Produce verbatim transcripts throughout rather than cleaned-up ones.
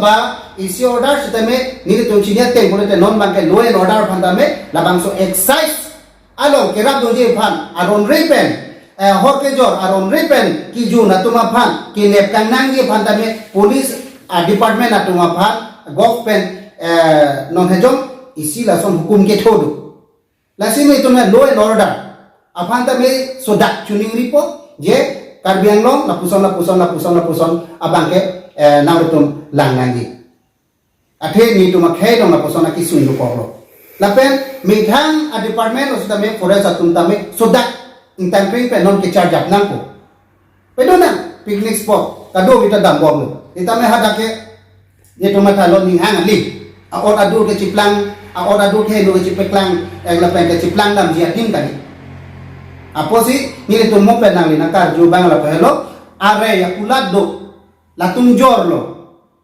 ba isi order sitame nelitum chini ateng pulote non abangke law and order aphan tame labangso excise along kerap dongji aphan aron re pen, eh, hor kejor aron re pen kejun atum aphan kenep kangnangji aphan tame police, ah, department atum aphan gov pen, eh, non hejong isi lason hukum ketho do. Lasi nelitum law and order aphan tame sodak choningripo je Karbi Anglong lapuson lapuson lapuson lapuson abangke, eh, nangtum lang nangji. Athe nelitum akhei along lapuson akesung dokoklo. Lapen methang a department lo sitame forest atum tame sodak ingtangkring pen non kecharjap nangpo. Pado nang picnic spot kado kita dambomlo. Sitame hadak ke nelitum mathalo ning hang ali. A-ot adur kechiplang, a-ot adur keheno kechipeklang, eh, lapen kechiplang damji adim kali. Apotsi nelitum mo pen nangli nangkarju abang lapu helo, are ya kulat do, latum jorlo.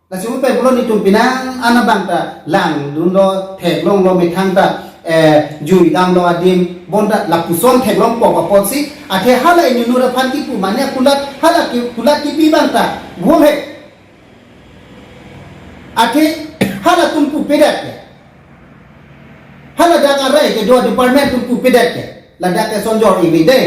Lasi mo pen pulo nelitum penang an abang ta langdunlo, theklonglo methang ta, eh, jui damlo adim, bonta lapuson theklongpo apotsi, athe hala inunur aphan kipu mane kulat, hala ki, kulat kipi abang ta, gol he. Athe halatum pupedet ke. Hala dak arai kedo department atum pupedet ke. Ladak ke sonjor ivide.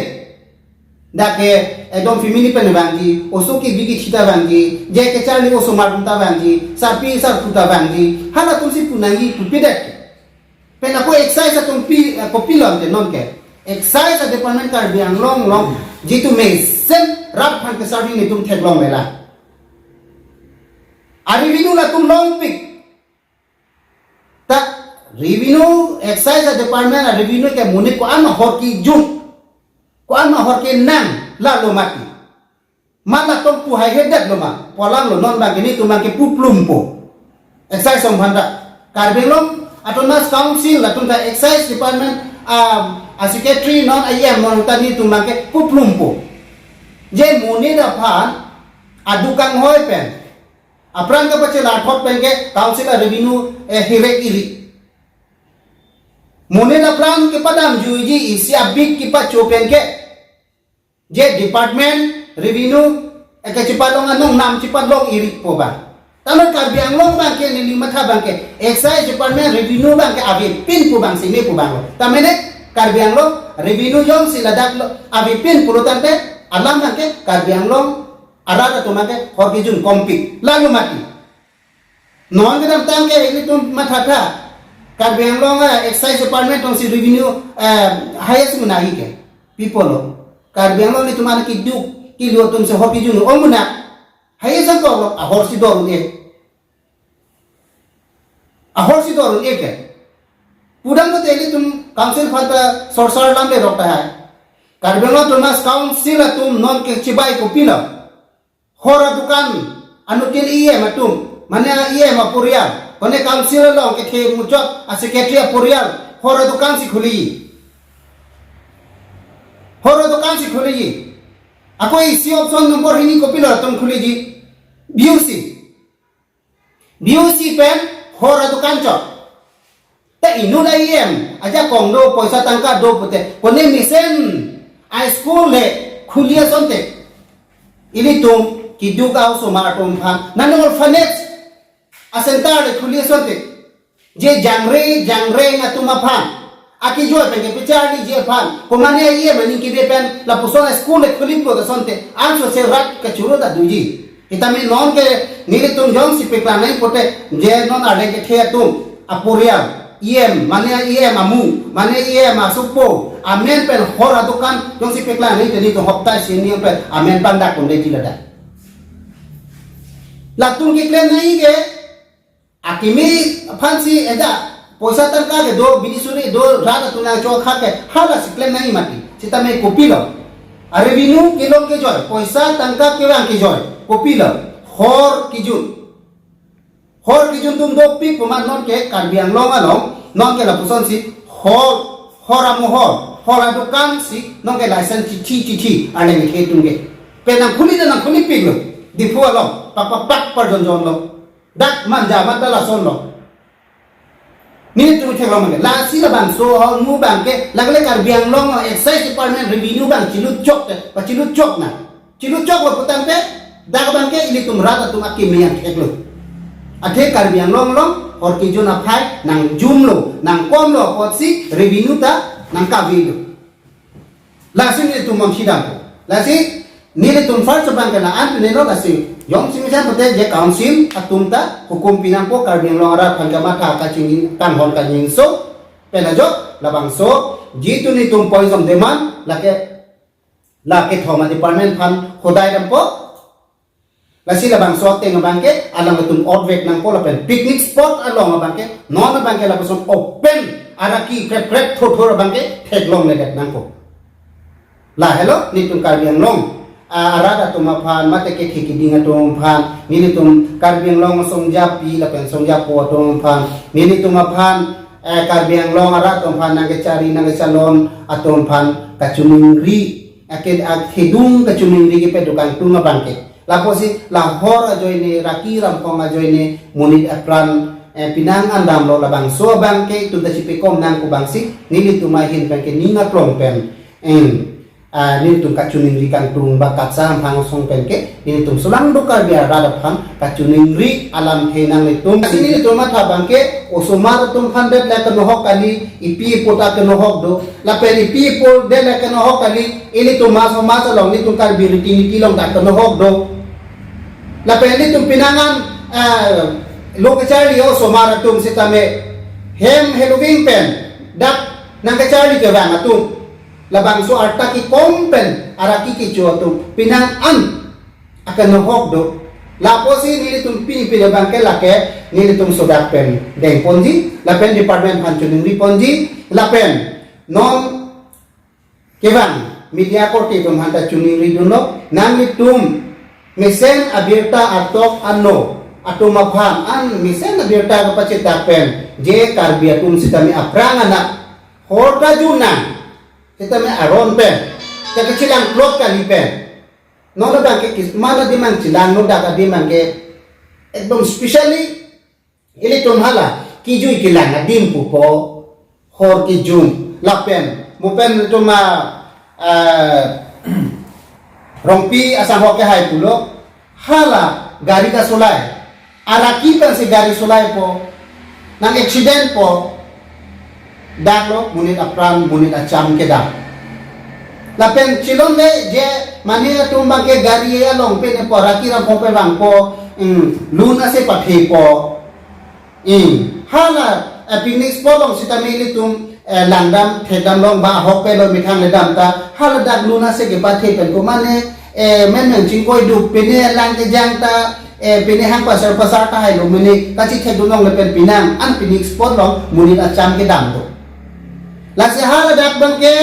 Dak ke ekdom family pen vangji, oso kebi kethi ta vangji, je kecharli osomar atum ta vangji, sarpi sarpo ta vangji. Halatumsi pu nangji pupedet ke. Pen ako excise atum pi, eh, kopilo ante non ke. Excise a department Karbi Anglong along jitu mesen rat aphan kesarvi nelitum theklonglelang. A revenue latum longpik. Ta revenue, excise a department a revenue ke monit ko-an ma hor kejun, ko-an ma hor kenang lalo mati. Mat latum pu haihedetlo ma, pu alanglo, non abangke nelitum abangke puplumpo. Excise atum aphan ta. Karbi Anglong Autonomous Council latum ta excise department, ah, a secretary non a E M non ta nelitum abangke puplumpo. Je monit aphan aduk kanghoi pen, apran kapachela thot pen ke council a revenue, eh, hirek iri. Monit apran kepadamjuiji isi abik kepacho pen ke je department revenue, eh, kechipalong anong nam chipalong iripo abang. Tame Karbi Anglong abangke neli matha abangke excise department revenue abangke avepin pu abang si mepu abanglo. Tame ne Karbi Anglong revenue jongsi ladak lo avepin pulo tangte alam abangke Karbi Anglong arat atum abangke hor kejun kompik. Lalo mati. Non kedamtang ke nelitum mathatha. Karbi Anglong a excise department atumsi revenue, eh, highest muna hi ke. Pi pulo. Karbi Anglong nelitum an keduk kilo atumsi hor kejun ong muna. Highest angkoklo, ahorsi do un-e. Ahorsi do un-e ke. Pudam lote nelitum council aphan ta sorsar lamle rok tahai. Karbi Anglong Autonomous Council atum non kechibai kopilo. Hor adukan anuttin E M atum, mane E M aporial, mane council along kethe muchot a secretary aporial, hor adukan si khuli. Hor adukan si khuli. Ako isi option number hini kopilo atum khuliji? B O C. B O C pen hor adukan chot. Te inut a E M ajakong do, poisa tangka do pute, kone mesen a school le khuli asonte. Ilitum keduk a osomar atum aphan, nano orphanage a center le khuli asonte. Je jangre, jangre atum aphan, akejoi pen kepacharliji aphan, komane a E M aning kebe pen lapuson a school le khuli plo asonte, anso se rat kachoro ta doji. Sitame non ke nelitum jongsi paklang nangji pute, je non arleng kethe atum aporial, E M, mane E M amu, mane E M asopo, amen pen hor adukan jongsi paklang nangji te nelitum hopta isi ni pen amen pangdak pon deji ladak. Latum keklem nangji ke, akimi aphansi eja, poisa tangka kedo, bini suri do, rat atum nangchokha ke, halasi klem nangji mati. Sitame kopilo. A revenue kelong kejoi, poisa tangka kevang kejoi, kopilo. Hor kejun. Hor kejun atum dopik pu ma non ke Karbi Anglong along, non ke lapusonsi hor, hor amohor, hor adukan si non ke license chithi chithi arleng kethe atum ke. Pen nangkhuli ta nangkhulipiklo. Diphu along, pak pak pak parjonjon lo. Dak Manja mat ta lasonlo. Nelitum theklong mane. Lasi labangso ahormu abangke, lagle Karbi Anglong excise department revenue abang chilut chok te, pachilut chok na. Chilut choklo pu tangte, dak abangke ilitum rat atum akimi angtheklo. Athe Karbi Anglong along hor kejun aphai nangjumlo, nangkomlo apotsi revenue ta nangkavelo. Lasi nelitum mon sidang. Lasi nelitum first abang ke la-an pine lo, lasi jongsi mesen pute je council atum ta hukum pinangpo, Karbi Anglong arat aphan kamatha kachingki kanghon kangjinso pen ajok labangso jitu nelitum poison demand lake, lake thoma department aphan hodai dampo. Lasi labangso ateng abang ke alangtum otvet nangpo lapen picnic spot along abang ke non abang ke lapuson open araki krep krep thotho abang ke theklongledet nangpo. La helo nelitum Karbi Anglong, ah, arat atum aphan mate kethe keding atum aphan, nelitum Karbi Anglong songjapi lapen songjapo atum aphan, nelitum aphan, eh, Karbi Anglong arat atum aphan nangkechari nangkechalon atum aphan kachiningri, ake akhedung kachiningri kepadukangtung abang ke. Lapusi lahor ajoine, raki ramphong ajoine, monit apran, eh, pinang an damlo, labangso abang ke itum ta chipekom nangkok abangsi nelitum ahin abang ke ning aklong pen, em, ah, nelitum kachiningri kangtung ba katsa amphang asong pen ke nelitum solangdo Karbi arat aphan kachiningri alamthe nanglitum. Lasi nelitum matha abang ke osomar atum aphan det le kenohok kali, ipi ipo ta kenohok do. Lapen ipi ipo det le kenohok kali, ilitum maso maso along, nelitum Karbi riti niti along ta kenohok do. Lapen nelitum pinang an, eh, lo kecharli osomar atum sitame hem heloving pen dak nangkecharli kevang atum. Labangso arta kekom pen araki kecho atum pinang an akenohok do. Lapusi nelitum pini pini abang ke lake nelitum sodak pen dengponji, lapen department aphan chiningri ponji, lapen non kevang media korte atum aphan ta chiningri dunlo, nanglitum mesen abirta atok ano atum aphan an mesen abirta kapachethak pen je Karbi atum sitame aphrang anak hor ta jun nang sitame aron pen ta kachelang plot kali pen. Non abang ke kis-, mana adim nangchelang, non dak adim abang ke ekdom specially ilitum hala kejui kelang adim pupo, hor kejun lapen mo pen itum a, ah, Rongpi asanghok ke hai pulo, hala gari kasolai, araki pensi gari solaipo, nang accidentpo, daklo monit apran, monit acham kedam. Lapen chilonle je mane atum abang ke gari along pen epo, araki ramphong pen vangpo, mm, loan ase pathepo. Mm, hala, eh, picnic spot along sitame ilitum, eh, langdam thekdam long ba ahok pen lo methang ledam ta, hala dak loan ase kepathe pen ko mane, eh, men men chingkoi duk pine lang kejang ta, eh, pine hang pasar pasar ta hailo mene kachethek dun longle pen pinang an picnic spot along monit acham kedam do. Lasi hala dak abang ke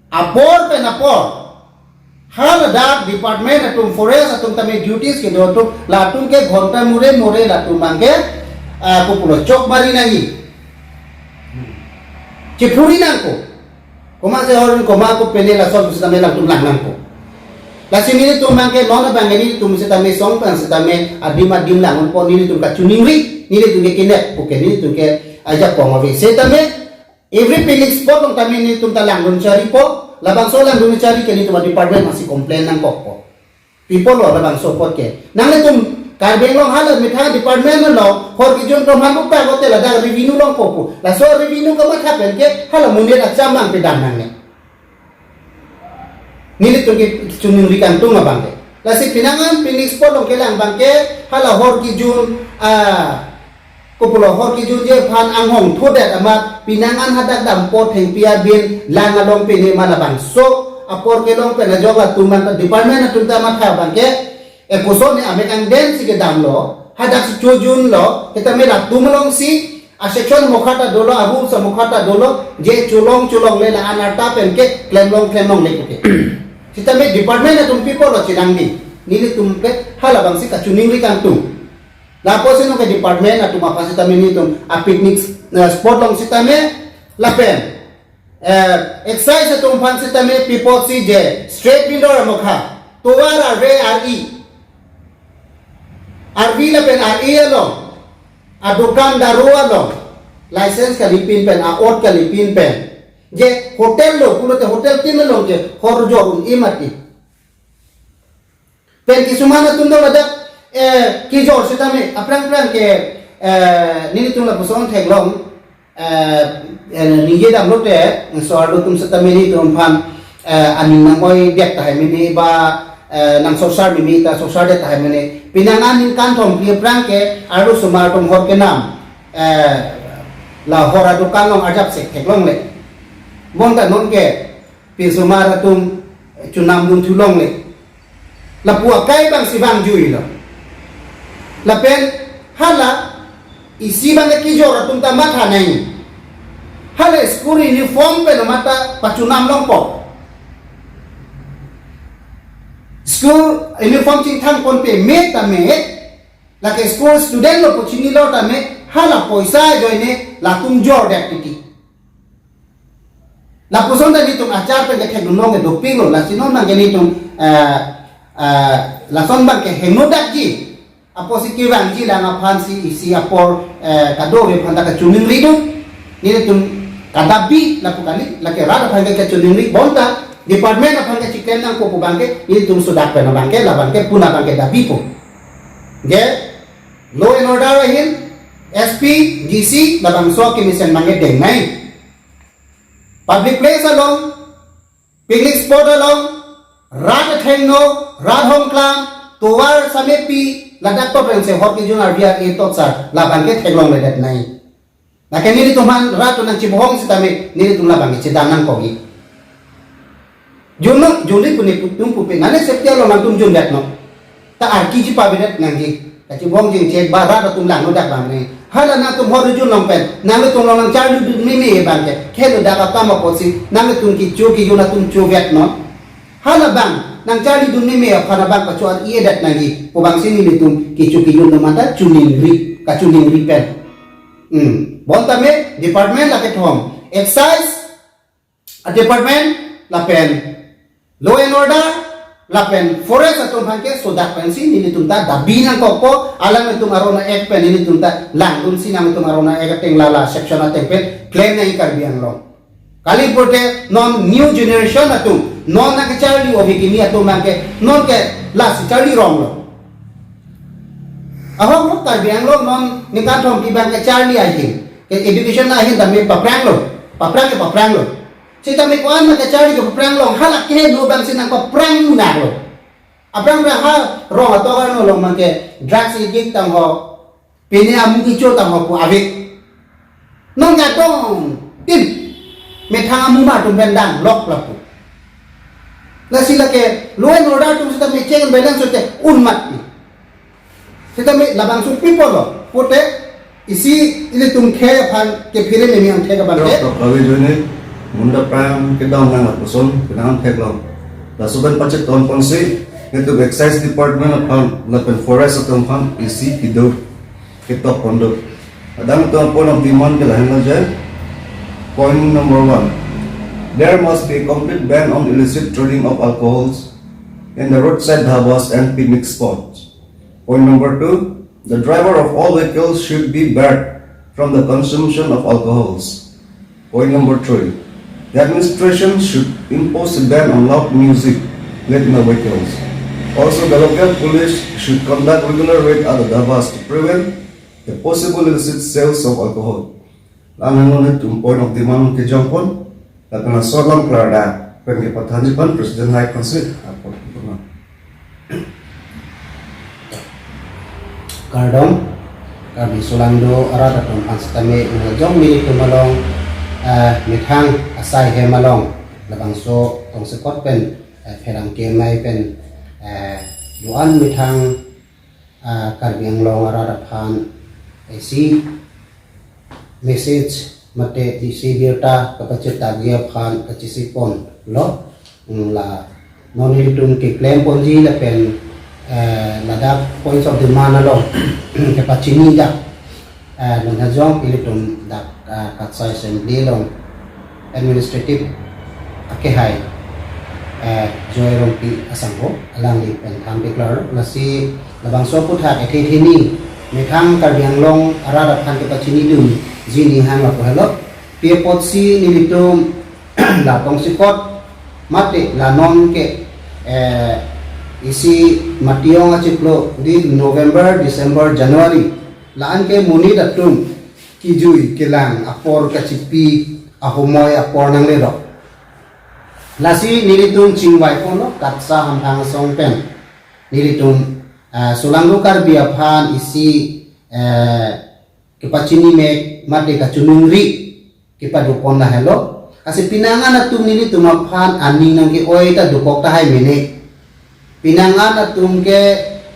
apor pen apor, haladak department atum, forest atum tame duties kedo atum, latum ke ghonta mure mure latum abang ke, ah, kopulo chok mari nangji. Chephuri nangkok. Komat se horin komat ko pene lason pusitame latum lang nangkok. Lasi nelitum abang ke non abang ke nelitum sitame song pen sitame adim adim langpo, nelitum kachiningri, nelitum ke kinep, oke, nelitum ke ajakong ave. Sitame every picnic spot along tame nelitum ta langdun charipo, labangso langdun chari ke nelitum department aphansi complain nangkokpo. People lo labangso apot ke. Nanglitum Karbi Anglong hala methang department lo, hor kejun atum aphan upa hotel ada revenue longpo pu. Laso revenue kamatha pen ke hala monit acham abang pedam nangne. Nelitum ke chiningri kangtung abang ke. Lasi pinang an picnic spot along kelang abang ke hala hor kejun, ah, kopulo hor kejun je aphan anghong thodet amat pinang an hadak dampo thengpi abin lang along pine ma labangso apor kelong pen ajok latum an department atum ta matha abang ke, eh, koson ne amek angden si kedamlo, hadak si chojunlo, sitame latum alongsi a section mokha ta dolo, a rules mokha ta dolo, je cholong cholongle la-an arta pen ke klemlong klemlongle koke. Sitame department atum people lo chelangdi. Nelitum ke halabangsi kachiningri kangtung. Lapusi non ke department atum aphan sitame nelitum a picnic, eh, spot along sitame lapen, eh, excise atum aphan sitame people si je street vendor amokha tovar arve ar-i, arve lapen ar-i along, adokan daru along license kalipin pen, a-ot kalipin pen, je hotel lo pulote hotel tin along ke hor jor un-e mati. Pen kisuman atum do ladak, Eh, kejor setame aphrang phrang ke, eh, nelitum lapuson theklong, eh, eh, ningje damlote, so arlo atum setame nelitum aphan, eh, aning nang-oidet tahai mene ba, eh, nang sorsar meme ta sorsardet tahai mene. Penang aningkan thom phli aphrang ke arlosomar atum hor kenam, eh, la hor adukan along arjap sek theklongle. Bonta non ke pinsomar atum, eh, chonamdun thu longle. Lapu akai abang si vangjuilo. Lapen hala isi abang kejor atum ta matha nangji. Hala school uniform pen mata pachonam longpo. School uniform chingthang ponpe me tame, lake school student lo pu chinilo tame, hala poisa ajoine latum jordet titi. Lapuson ta nelitum achar pen kethek dunong ke dopiklo, lasi non abang ke nelitum, eh, eh, lason abang ke henodakji. Apotsi kevangjilang aphan si isi apor, eh, kadokave aphan ta kachiningri do. Nelitum kadabi lapu kali, lake rat aphan ke kachiningri, bonta department aphan ke chiklem nangpo pu abang ke nelitum sodak pen abang ke, labang ke puna abang ke dabipo. Ke law and order ahin, S P, D C, labangso kemesen abang ke dengnei. Public place along, picnic spot along, rat athengno, rat hongklam, tovar samepi, ladak to pensi hor kejun arvi ar-e totsar, labang ke theklongledetnei. Lake nelitum aphan rat atum nangchibohong setame, nelitum labang ke chedam nangkokji. Junno, junri pune pu-, tum pupe, nane safety along nangtum jundet non. Ta arki ji pabedet nangji. Kachibong jingchek ba rat atum langnodak abang ne. Hala nangtum hor jun long pen, nangtum long nangcharlidun meme abang ke. Khelo dak akam apotsi, nangtum kecho kejun atum chovet non. Hala abang, nangcharlidun meme aphan abang kacho-an-edet nangji. Pu abang si nelitum kecho kejun atum anta chiningri, kachiningri pen. Hmm. Bonta me department lake thom. Excise, a department lapen law and order lapen forest atum aphan ke sodak pensi nelitum ta dabi nangkokpo, alanglitum aron a-act pen nelitum ta langdunsi nangtum aron a-act ateng lala section ateng pen klem nangji Karbi Anglong. Kali pulote non new generation atum, non nangkecharli ove kimi atum abang ke, non ke lasi charli ronglo. Ahok lo Karbi Anglong non ningkan thom pi abang kecharli ahin, ke education ahin tame papranglo, paprang ke papranglo. Sitame ko-an nangkecharli ke papranglo, hala keheno abang si nangpaprang munak lo. Aphrang aphrang ha rong atok arno along abang ke drugs addict tang ho, pine amu kecho tang ho pu ave. Non ke adong tin methang amuma atum pen danglok lapu. Lasi lake law and order atum sitame check and balance sote unmat pi. Sitame labangso pi pulo, pulote isi ilitum khei aphan kephere meme angthek abang ke. Dok kave ajoine munda prang kedam nang lapuson penang theklong. Laso pen pachetong ponsi nelitum excise department aphan lapen forest atum aphan isi kedo ketok pon do. Adang atum point of demand ke lahenlo je. Point number one, there must be a complete ban on illicit trading of alcohols in the roadside dhabas and picnic spots. Point number two, the driver of all vehicles should be barred from the consumption of alcohols. Point number three, the administration should impose a ban on loud music played in the vehicles. Also, the local police should conduct regular raid at the dhabas to prevent the possible illicit sales of alcohol. Lang hangun atum point of demand kejong pon, lapen laso alam klardak pen kepathanji aphan President hai aphansi apot pon. Kardom, Karbi solangdo arat atum aphan sitame nangkejong nelitum along, eh, methang asai hem along, labangso tongsekot pen, eh, pherangke amei pen, eh, do-an methang, ah, Karbi Anglong arat aphan isi message mate isi birta kapachethakji aphan kachisi ponlo. Hmm, la non nelitum keklem ponji lapen, eh, ladak points of demand along kepachini dak, eh, non hajong ilitum dak, ah, Katsai Assembly along administrative akehai, eh, Joy Rongpi asangho alangli pen thanpiklar. Lasi labangso aphuthak ethe theni methang Karbi Anglong arat aphan kepachinidunji ninghang lapu helo. Pi apotsi nelitum la tongsekot mate la non ke, eh, Isi mati ong achiklo di November, December, January, la-an ke monit atum kejui kelang apor kachipi ahomoi apor nanglerok. Lasi nelitum chingvai ponlo KATSSA hamphang asong pen. Nelitum, ah, Solangdo Karbi aphan isi, eh, kepachini mek mate kachiningri kepado pon lahelo. Lasi pinangan atum nelitum aphan aning nangke-oi ta dokok tahai mene. Pinangan atum ke,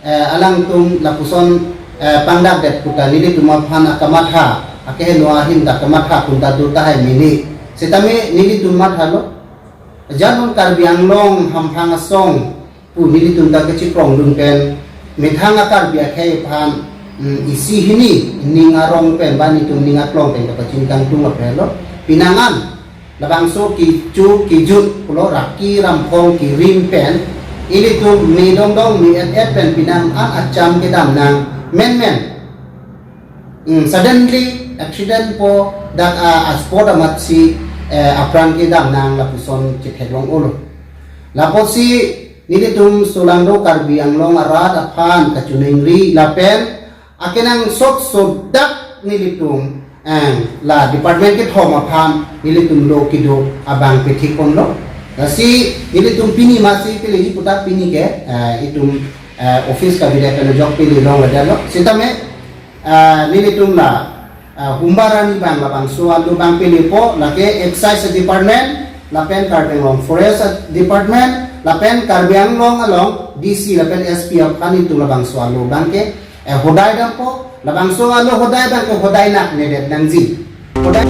eh, alangtum lapuson, eh, pangdakdet puta nelitum aphan akamatha, akeheno ahin ta kamatha punta do tahai mene. Setame nelitum mathalo. Janun Karbi Anglong hamphang asong pu nelitum ta kachiprongdun pen methang a-Karbi akhei aphan, mm, isi hini ning arong pen ba nelitum ning aklong pen kapachini kangtung apelo. Pinangan labangso kecho kejut pulo raki ramphong kerim pen ilitum me dongdong me et-et pen pinangan acham kedam nang menmen. Hmm, suddenly accident po dak a, a spot amatsi, eh, apran kedam nang lapuson chetheklong-olo. Lapusi nelitum Solangdo Karbi Anglong arat aphan kachiningri lapen akenangsot sodak nelitum, eh, la department kethom aphan nelitum lo kedo abang pethik ponlo. Lasi nelitum pini masi pele puta pini ke, eh, itum, eh, office kabidet pen ajok pele longledetlo. Setame, eh, nelitum la, eh, humbarani bang labangso alo bang pelepo, lake excise department, lapen Karbi Anglong forest department, lapen Karbi Anglong along D C lapen S P aphan nelitum labangso alo bang ke, eh, hodai dampo, labangso alo hodai bang ke hodai naknedet nangji. Hodai